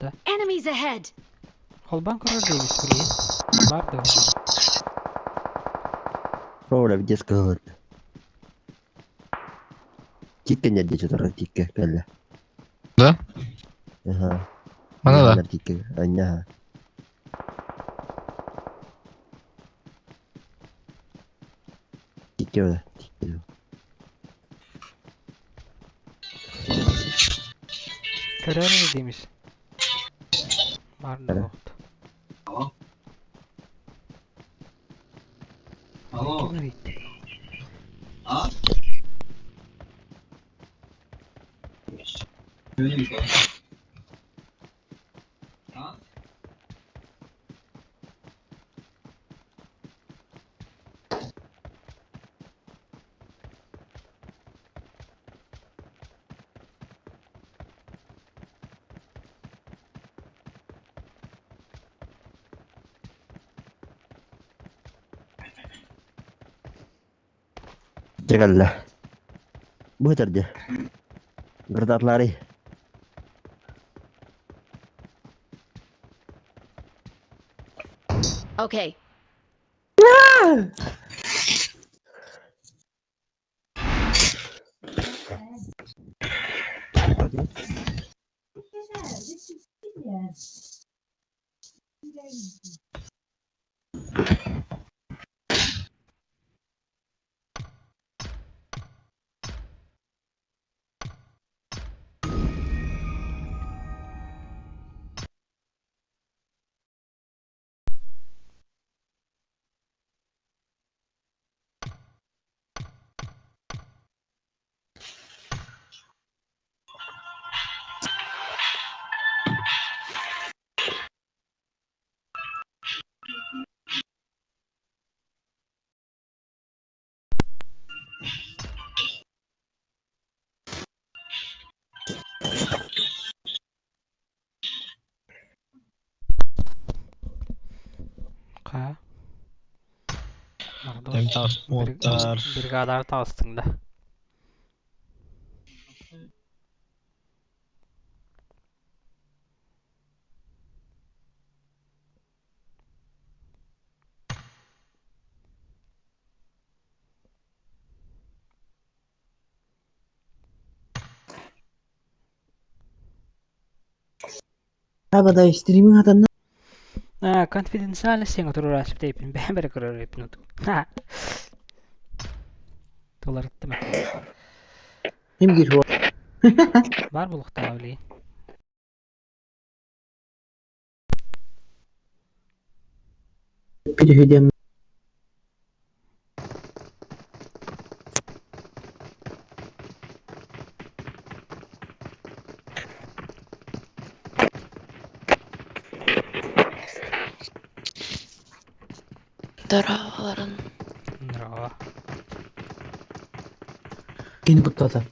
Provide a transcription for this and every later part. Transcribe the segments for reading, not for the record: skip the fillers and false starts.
Enemies ahead! Холбоон көрөр диэбит билигин. Баар дуо? Роля видес кыһылыт. Тикке не дече турар тикке кэллэ. Да? Аха. Мана да? Тикке. Анья. Тикке да. Тикке. Көрөр диэмис. Баар да буолуохта. Ким эрийдэ? Дьэ кэллэ. Бу этэр дьэ. Гырдатлары. Okay. Ха. Мордос. Эм таҕыс Бригадар таҕыстыҥ да. Абадай стриминг атанна. А, конфиденциальность сен отурар тейпин бэм бere көрөр эпин оту. Ха. Толарыттым. Ким гир хуа. Бар булуктаа билигин. Переходим. Здорово, Здорово. Кини куттата.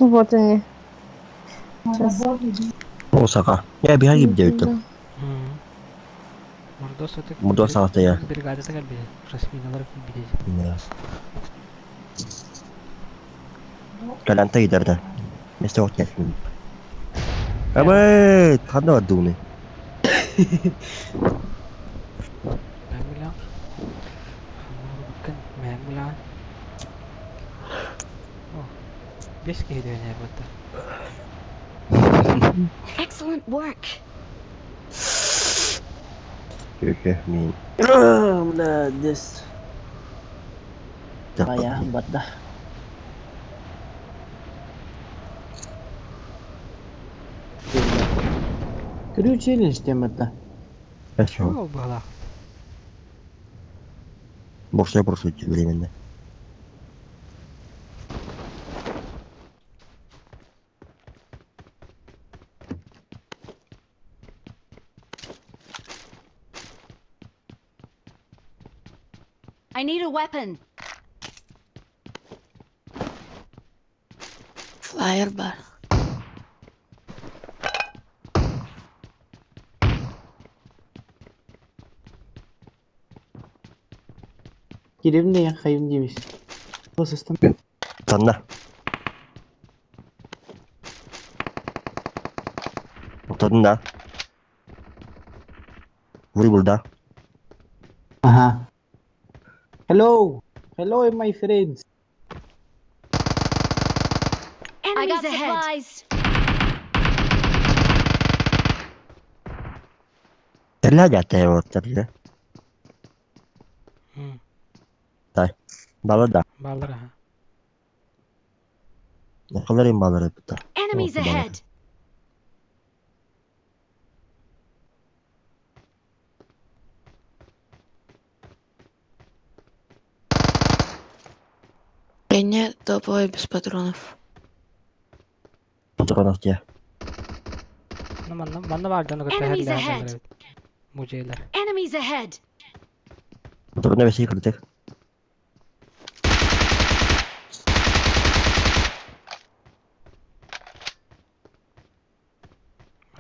Вот они. Сейчас. Осака. Я биһиги диэбиттим. Мордос это Мордос аҕата бригадата кэлбитэ. Жасминалар билбитэ. Кэлэн тайдарда. Месте вот кэлбит. Абы, ханна бардууну? Мэн билэн. Мэн билэн. О, бес киһи дээнээр батта. Excellent work. Күкө мин. Молодец. Бая бадда. Көрүү челлендж темата. Хорошо. Ол быһалаах. Бурсай бурсай временно. I need a weapon. Флайер бар. Киирим да хайым диэбис. Сыстым. Танна. Tadın Vur burada. Aha. Hello. Hello my friends. I got supplies. Тэрлээ яатай явуултар. Балада. Баллар аха. Нахаларын балары бутар. Enemies ahead. Броня топовая без патронов. Патронов те. Ну манна манна баар дьону кытта Enemies эһэллээх ahead. эбит. Мужейлар. Enemies ahead. Патроны весе кырдык.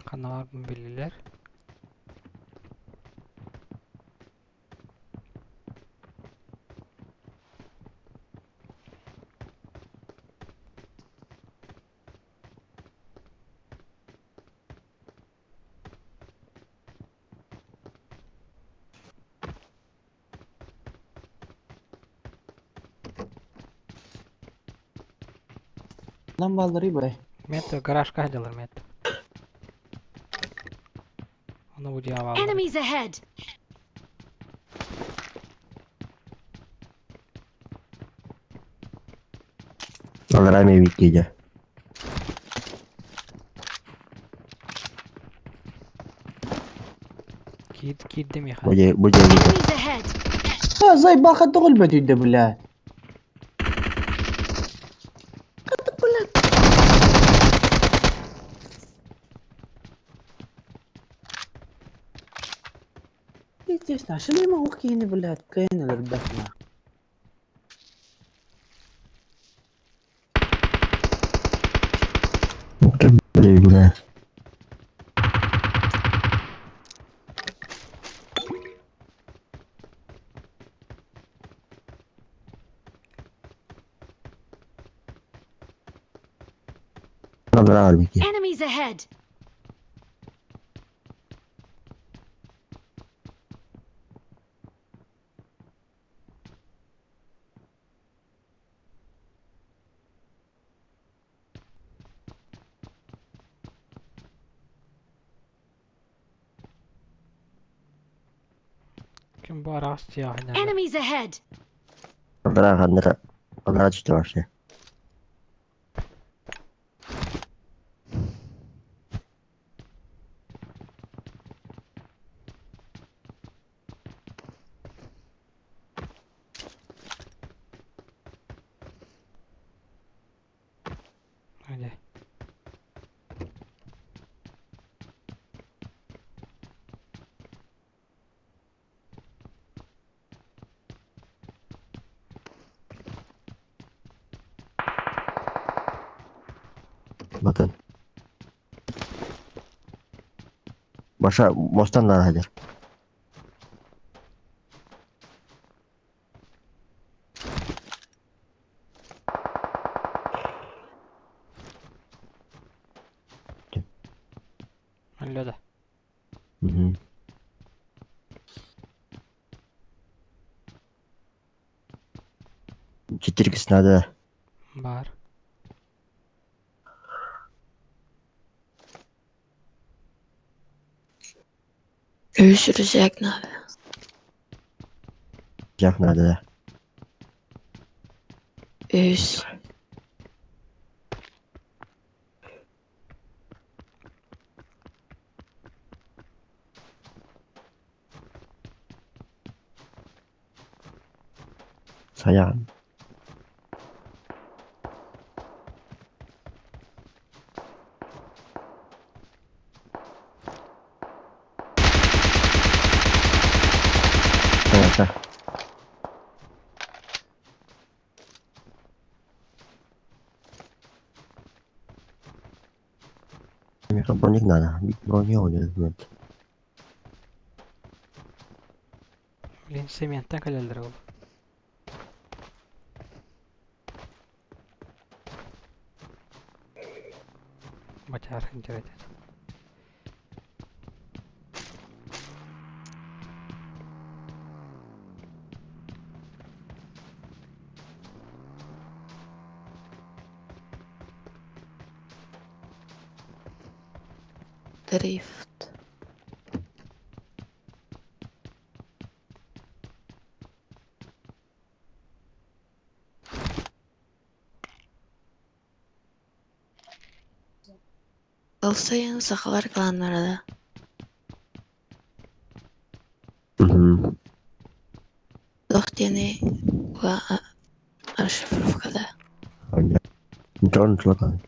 Ханна баар биллилер. Lan баллары бай. Мет гаражка хаҗалар мет. Оны бу дия баллар. Enemies ahead. Аларами викиде. Кид кид демиха. Буде буде. Enemies ahead. А, заебал хатыгыл бөтүйдө бля. Естественно, шын эми ук кийини блядь, кайын ребятна. Бля. Алар вики. Enemies ahead. Ким бу арас тияхына. Enemies ahead. Алара ханнара. Алара чты вообще. Hadi. Bakın. Başa bostanlar hadir. Алло да. Угу. Четыркис надо. Бар. Үс рюкзак надо. Жак надо, да. Үс. Сайаҕын. Тоҕо? Миэхэ броник наада, броня оҕонньор Блин, цементтэн кэлэллэр ол. Бачаархын дьэрэтэ. Дрифт. Ол сайын сахалар кланнара да? Туох диэний расшифровката? Дьон Златан.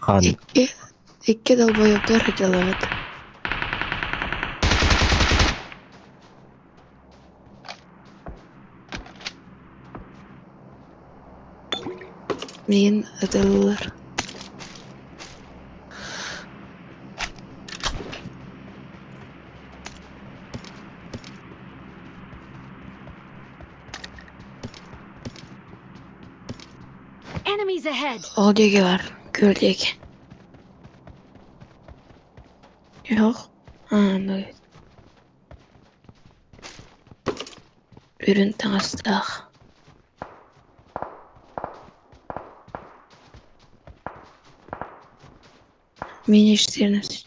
Хаан Икки, икки долбоебтар сылдьаллар. Миигин ытыалыыллар. Enemies ahead! Ол диэки бар, күөл диэки. Суох, аа, үрүҥ таҥастаах. Мини 14.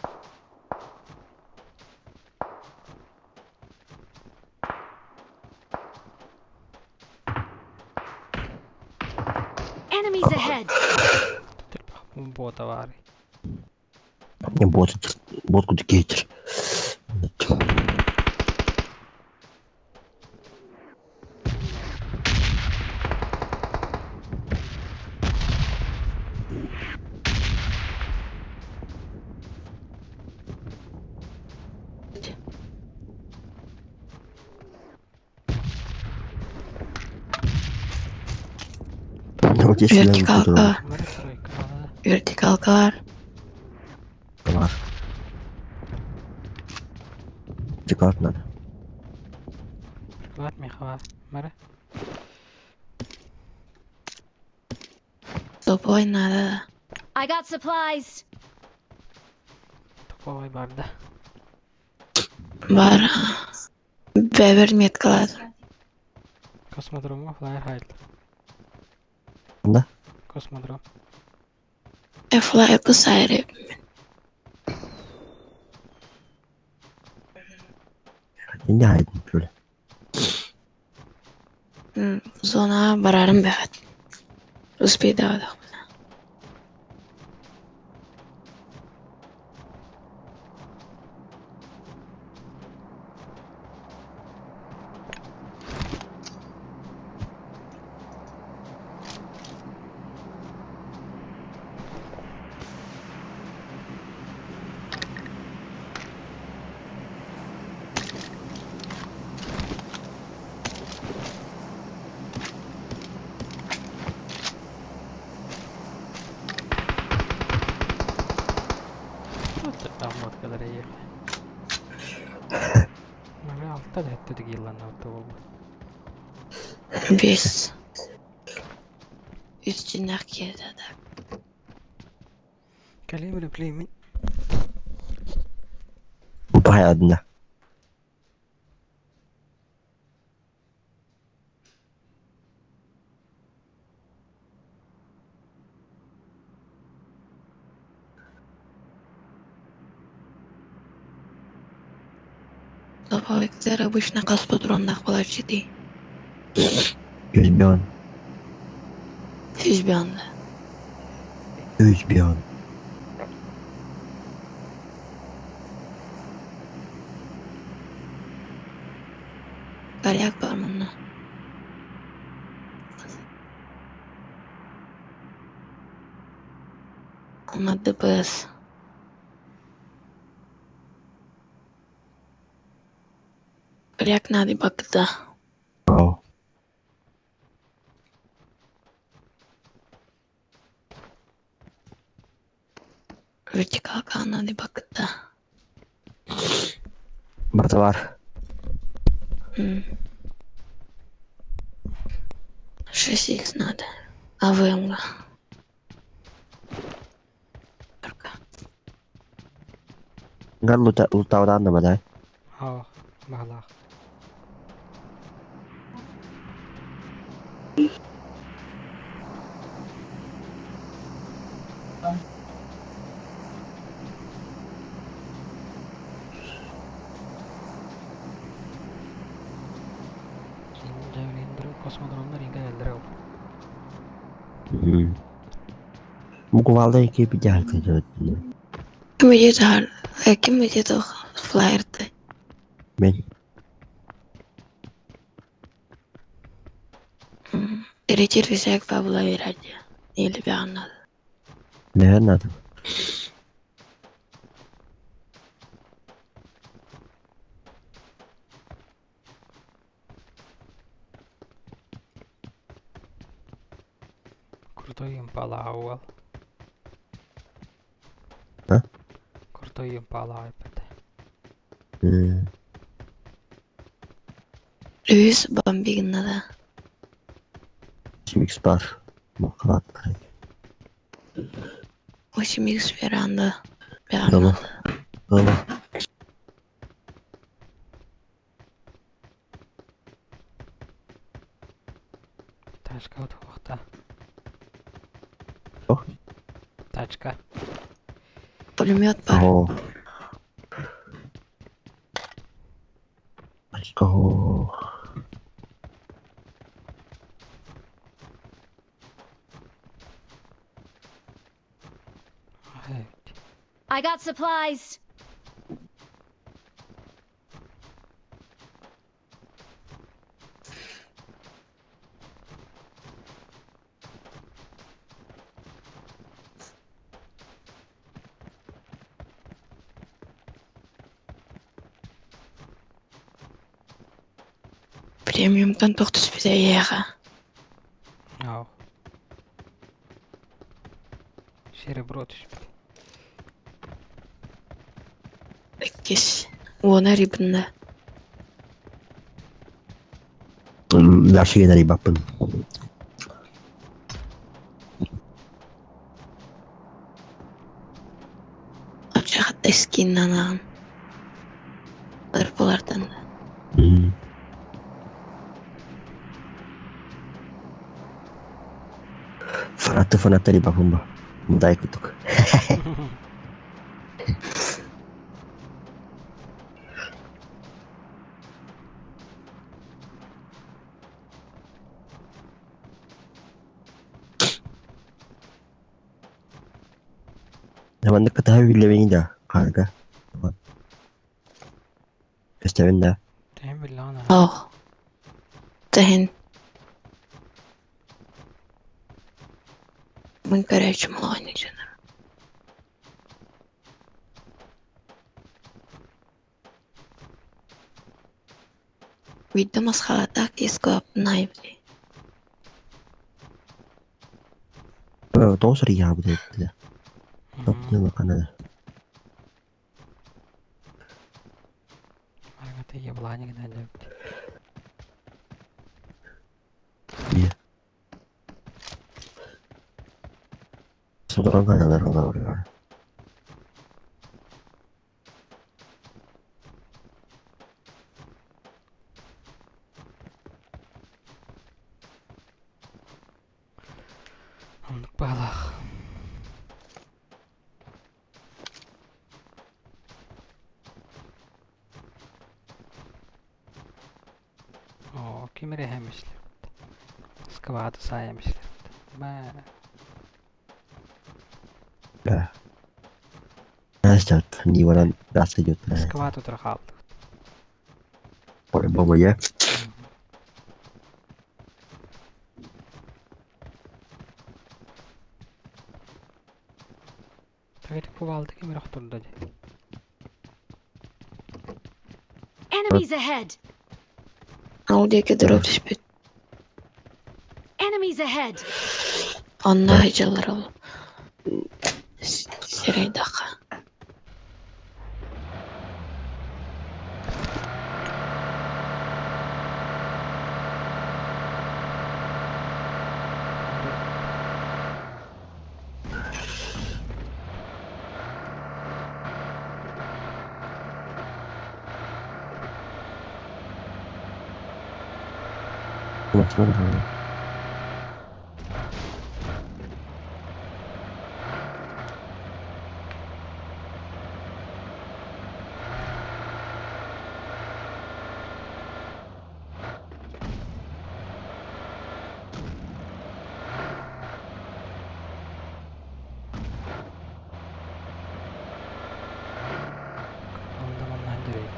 Enemies ahead! Бота баар. Не бот, бот кудыкейтер. Вертикалка. Вертикалка бар. Бар. Чекать надо. Приклад мехава. Мара. Топовой надо. I got supplies! Топовой бар да. Бар. Бэбэр меткалаатым. Космодромҥа флайер хаалла. Да? Космодром. Флайер сайры. Не айдын шүле. Зона барарым бэҕэт. Успейдаабатахпына. Там вот когда ехали. Алта да этте дигилланна буолбут. Биэс. Үс дьиҥнээх киһитэ да. Калибр племень. Понятно. Дробовиктар обычно хас ботуруоннаах буолааччытый? 100. 100 да. 3. Коряк баар манна. Онно ДПС. Коряк надо бакыта. Оо. Вертикалка надо бакыта. Барыта баар. 6х надо. АВМ-га. Ngар лутаабатаҕын да бадай. Оо, баҕалаах. Космодромнар иҥкэлэллэр ол. Буквалда киирбит дьаһалта Ким идет ким идет флаерты? Мен. Третий рюкзак Павла Веради. Или надо. Наверное, надо. Крутой импала уол. А? Крутой импала эппэтэ. Үс бомбигин надо. 8x бар. Мақалат. 8х веранда. Дома. Дома. Тачка утуохта. О. Тачка. Пулемет бар. Оо. Let's go. I got supplies. Премиумтан туох түспүтэ эйиэхэ? Оо. Серебро түспүт. Иккис. Уона рибинна. Даршыгын рибаппын. Ачахатта скиннанаан. Ырпылартан. Фанаты фанаты рибаппын ба. Мудай кутук. Маннык кытаһа биллэбини да хаарга. Көстөбүн да. Тэһин биллэҕин Ох. Тэһин. Мин көрөөчүм олоҕун дьонор. Биирдэ масхалаатаах киһи найбли. Тоҕус ыйаабыт эбит. Топтуна Канада. Аргата яблони гына эбит. Соторон Канадалар олорор. Оннук баалаах. эмислэбит. Сквады саа эмислэбит. Баа. Да. Настя, не варан раз идет. Сквад утра хааллыбыт. По-любому я. Tagati кувалда ким эрэ охтордо дии. Enemies ahead! Ол диэки дроп түспүт. Enemies ahead! Онно сылдьаллар ол. Сирэйдэххэ. Смотри. Онно манна дьиэбит.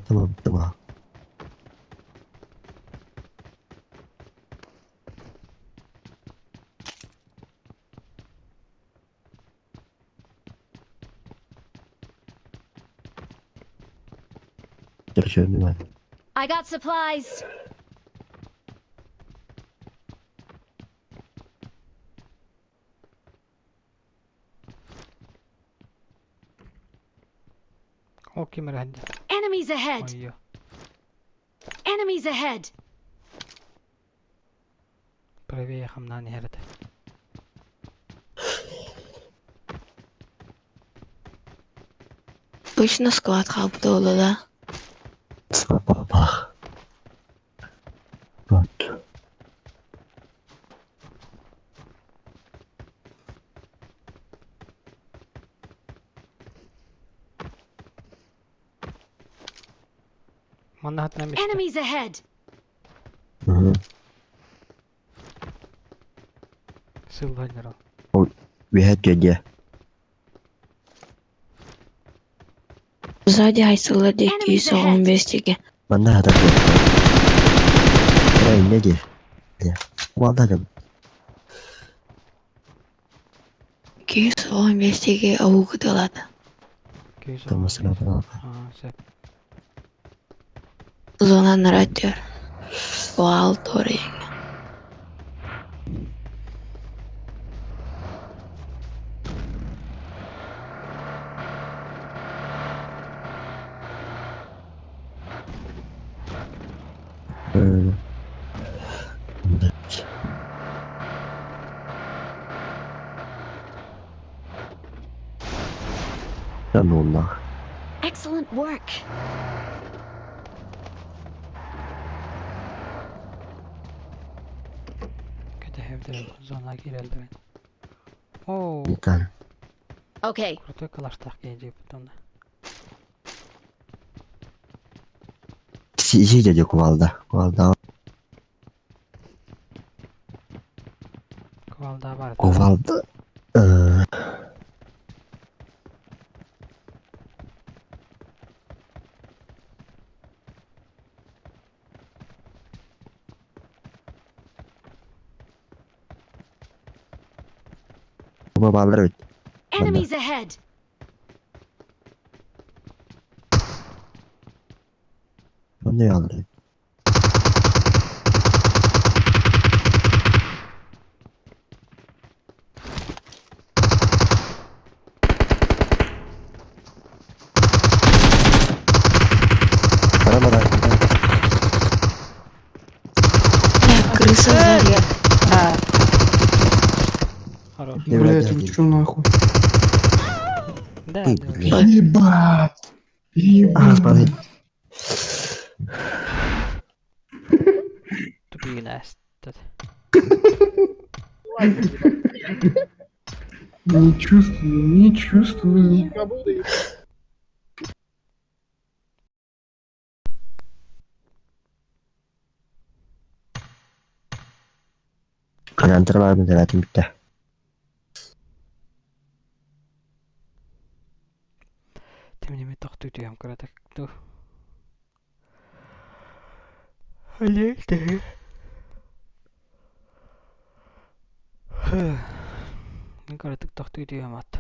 Tamam tamam. Görüşürüz. I got supplies! Ол ким эрэ сылдьар. Enemies ahead! Ойо. Enemies ahead! Правее хамнаан иһэр этэ. Обычно склад хаалбыта буолла да. Бах. Вот. Манна хатынан бистэ. Enemies ahead! Угу. Сылланнар ол. Үөһэ дьэ. Сзади айсылар диэки Enemies ahead. 115 диэки. Манна хатар Эй, не дии. Кувалда 215 диэки уу кытылата. Күйс Томасына Аа, сөп. Зона наратер. Вал торинг. Оннах. Excellent work! Кэтэһэбитэр зона киирэллэрин. Оо, Итан. Okay, крутой калаштаах киһи дьиэбит онно. Сидя дьэ кувалда. Кувалда. Кувалда бар. Кувалда. Ума бааллар эбит. Манна. Enemies ahead! Манна бааллар эбит. Бара бара. Бля, крыса сзади. А, Хорош. Не, Блять, блядь, вы чё нахуй? Да, Ты, да. блядь. Ебать! А, Ебать! смотри. Тупые настат. Не чувствую, не чувствую. Калантыр баар бүтэрэтим бүттэ. Тем не менее, тохтуу түһэм кыратык дуу. Олег, Мин кыратык тохтуу түһэм ат.